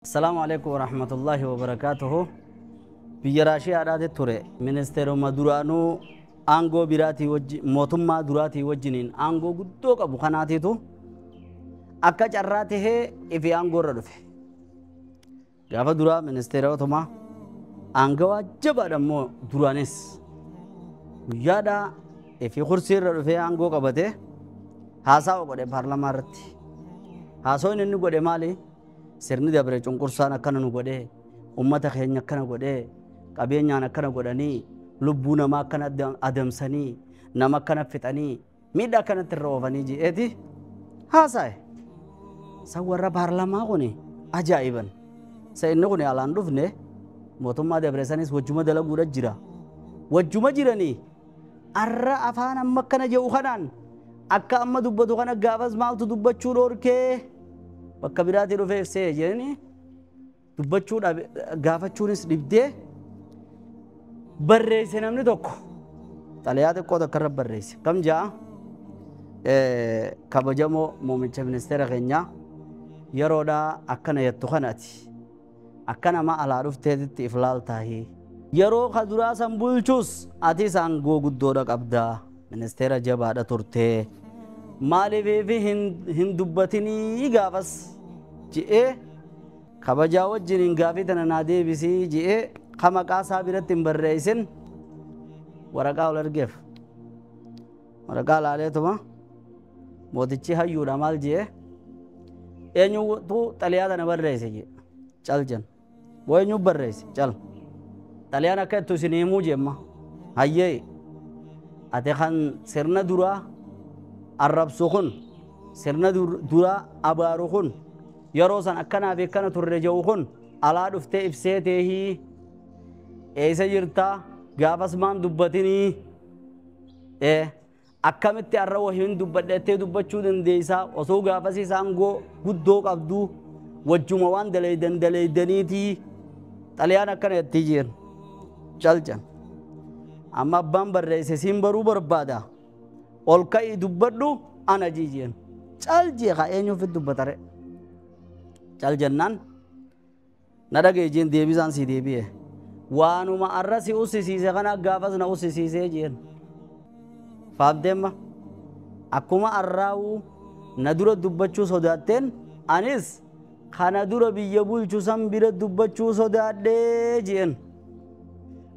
Assalaamu alaikum warahmatullaahi wabarakaatuhu. Biyya Raashiyaadhaati ture ministeeruma duraanuu aangoo biraatii wajji mootummaa duraatii wajjiniin aangoo guddoo qabu kanaatiitu akka carraa tahee ifi aangoo irra dhufe. Gaafa duraa ministeerotuma aangawaa jabaadha immoo duraanis guyyaadhaa ifi kursii irra dhufee aangoo qabatee haasawa godhe paarlamaa irratti. Haasawni inni godhe maali? Sirni dabre cunqursaan akkana nu godhee, ummata keenya akkana godhee, qabeenyaan akkana godhanii, lubbuu namaa akkana adamsanii, nama akkana fixanii, miidhaa akkanatti irra oofanii je'eeti haasa'e. San warra paarlamaa kuni ajaa'iban. Sa inni kun alaan dhufne mootummaa dabre sanis wajjuma dalaguudha jira. Wajjuma jiranii arra afaan amma akkana jedhu kanaan akka amma dubbatu kana gaafas maaltu dubbachuu dhoorkee bakka biraatii dhufee ibsee jedhanii dubbachuu gaafachuunis dhibdee barreesse namni tokko xalayaa xiqqoo tokko irra barreesse. Kam ja'a kabajamoo muummicha ministeera keenyaa yeroodhaa akkana jettu kanaati. Akka nama alaa dhufteetitti if laaltaahi. Yeroo ka duraa san bulchus atis aangoo guddoodha qabdaa. Ministeera jabaadha turtee. Maaliif hin dubbatinii gaafas je'ee kabajaa wajjiniin gaafii tana naa deebisii je'ee ka maqaa isaa biratti hin barreessin waraqaa ol ergeef. Waraqaa laaleetuma mootichi hayyuudha maal je'ee eenyutu xalayaa tana barreesse je'e cal jen. Boo eenyu barreesse cal. Xalayaan akka ittu isin himuu jeemma. Hayyee ati kan sirna duraa arrabsu kun sirna duraa abaaru kun yeroo san akkanaa fi akkana turre jedhu kun alaa dhuftee ibsee teehii eessa jirtaa gaafas maan dubbatinii akkamitti arra wahiin dubbadhettee dubbachuu dandeessaa osoo gaafas isaan guddoo qabduu wajjuma waan daleeydan daleeydaniitii xalayaan akkana jettii jeen calcan. Amma abbaan barreesse siin baruu barbaada. Ol ka'ii dubbadhu ana jijeen. Cal jee kaa eenyuuf dubbatare. Cal jennaan na dhagaye jeen deebisaan sii deebi'e. Waanuma arra si ussisiise kana gaafas na ussisiisee jeen. Faamteemma akkuma arraa'uu na dura dubbachuu sodaatteen anis kana dura biyya bulchu san bira dubbachuu sodaadhee jeen.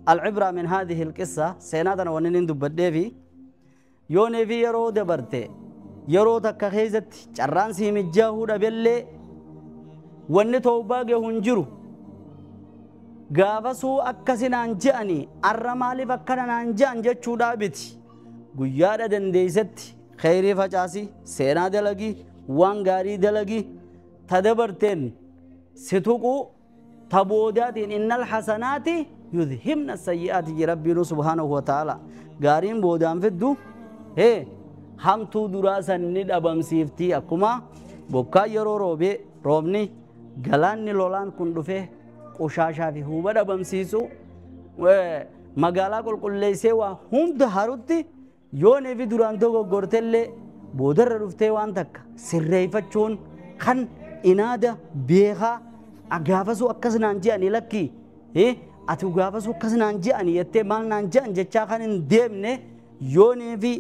العبرة من هذه القصة سيناتنا ونين دبدي في يوني في يرو دبرتي يرو تكخيزت جران سيمجاهو دبلي وني توباغي هنجرو غافسو أكسنان جاني الرمالي فكرنان جان جتشو دابتي قيادة دنديست خيري فجاسي سينا دلقي وانغاري دلقي تدبرتين ستوكو تبودات إن الحسنات يذهبن السيئات ربنا سبحانه وتعالى غارين بودان فدو هي همتو دراسة ند أبم سيفتي أكما بوكا يرو روبي روبني غلاني لولان كندفه قشاشا في هو بدا بمسيسو مغالا قل قل ليسي وهم دهاروتي يوني في دورانتو غورتلي بودر رفتي وان تك سريفتشون خن إنادا بيخا أغافسو أكسنان جاني لكي ati gaafasuu akkas naan je'ani jettee maal naan je'an jechaa kan hin deemne yoonii fi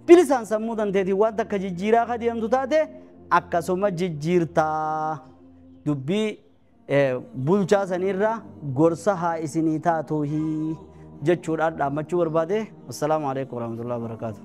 bilisaan sammuu danteetiin waan takka jijjiiraa ka deemtu taate akkasuma jijjiirtaa dubbii bulchaa saniirraa gorsa haa isinii taatuuhi jechuudhaan dhaammachuu barbaade. Assalaamu alaikum warahmatullahi wabarakaatuh.